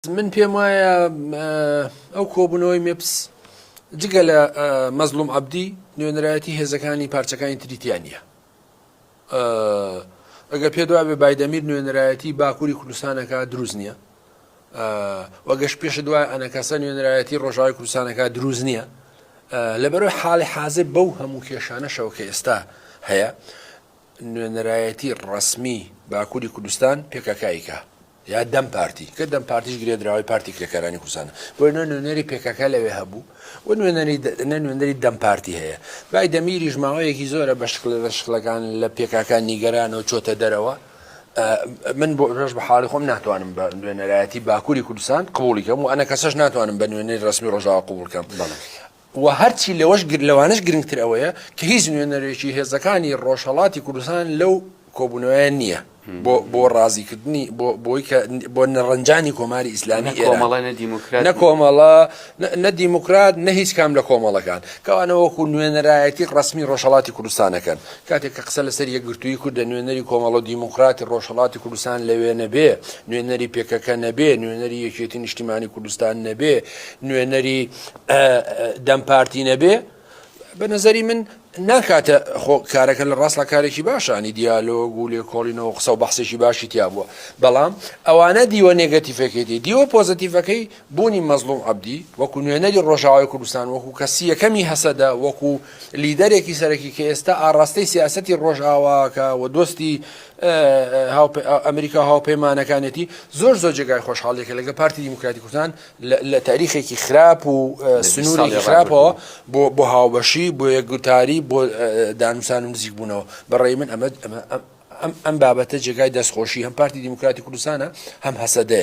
من پێم وایە ئەو کۆبوونەوەی مێپس جگە لە مەزلوم عەبدی نوێنەرایەتی هێزەکانی پارچەکانی تری تیا نییە. ئەگەر پێ دوابێ بایدەمیر نوێنەرایەتی باکووری کوردستانەکە دروست نییە. وەگەش پێش دوای ئەنەکەسە نوێنەرایەتی ڕۆژاوای کوردستانەکە دروست نییە. لەبەرەوەی حاڵی حازر بەو هەموو کێشانەشەوە کە ئێستا هەیە نوێنەرایەتی ڕەسمی باکووری کوردستان پێکەکایکە یا دەم پارتی، کە دەم پارتیش گرێدراوەی پارتی کرێکارانی کوردستانە، بۆیە نە نوێنەری پێکەکە لەوێ هەبوو و نوێنەری نە نوێنەری دەم پارتی هەیە. بای دەمیریش ماوەیەکی زۆرە بە شکڵێ لە شکڵەکان لە پێکاکە نیگەرانە و چۆتە دەرەوە. من بۆ ڕێژ بە حاڵی خۆم ناتوانم بە نوێنەرایەتی باکووری کوردستان قبوڵی کەم و ئەنە کەسەش ناتوانم بە نوێنەری ڕەسمی ڕۆژاوا قبوڵ کەم. و هەرچی لەوەش لەوانەش گرنگتر ئەوەیە کە هیچ نوێنەرێکی هێزەکانی ڕۆژهەڵاتی کوردستان لەو کۆبوونەوەیە نییە بۆ بۆ ڕازیکردنی بۆ بۆی کە بۆ نەڕەنجانی کۆماری ئیسلامی ئێران کۆمەڵە نە دیموکرات نە کۆمەڵە نە دیموکرات نە هیچ کام لە کۆمەڵەکان کەوانە وەکو نوێنەرایەتی ڕەسمی ڕۆژهەڵاتی کوردستانەکەن کاتێک کە قسە لەسەر یەکگرتووی کوردە نوێنەری کۆمەڵە و دیموکراتی ڕۆژهەڵاتی کوردستان لەوێ نەبێ نوێنەری پێکەکە نەبێ نوێنەری یەکێتی نیشتیمانی کوردستان نەبێ نوێنەری دەم پارتی نەبێ بە نظری من ناکاتە خۆ کارەکە لە ڕاستە کارێکی باشانی دیالۆگ و لێکۆڵینەوە قسە و بەحسێکی باشی تیا بووە بەڵام ئەوانە دیوە نێگەتیفەکەیتی دیوە پۆزەتیفەکەی بوونی مەزلوم عەبدی وەکو نوێنەری ڕۆژاوای کوردستان وەکو کەسی یەکەمی هەسەدە وەکو لیدەرێکی سەرەکی کە ئێستا ئاڕاستەی سیاسەتی ڕۆژئاواکە و دۆستی ئەمریکا هاوپەیمانەکانێتی زۆر زۆر جێگای خۆشحاڵیەکە لەگە پارتی دیموکراتی کوردستان لە تاریخێکی خراپ و سنوورێکی خراپەوە بۆ بۆ هاوبەشی بۆ یەکگوتاری بۆ دانوسان و نزیک بوونەوە بەڕێی من ئەمە ئەم بابەتە جێگای دەستخۆشی هەم پارتی دیموکراتی کوردستانە هەم هەسەدەیە.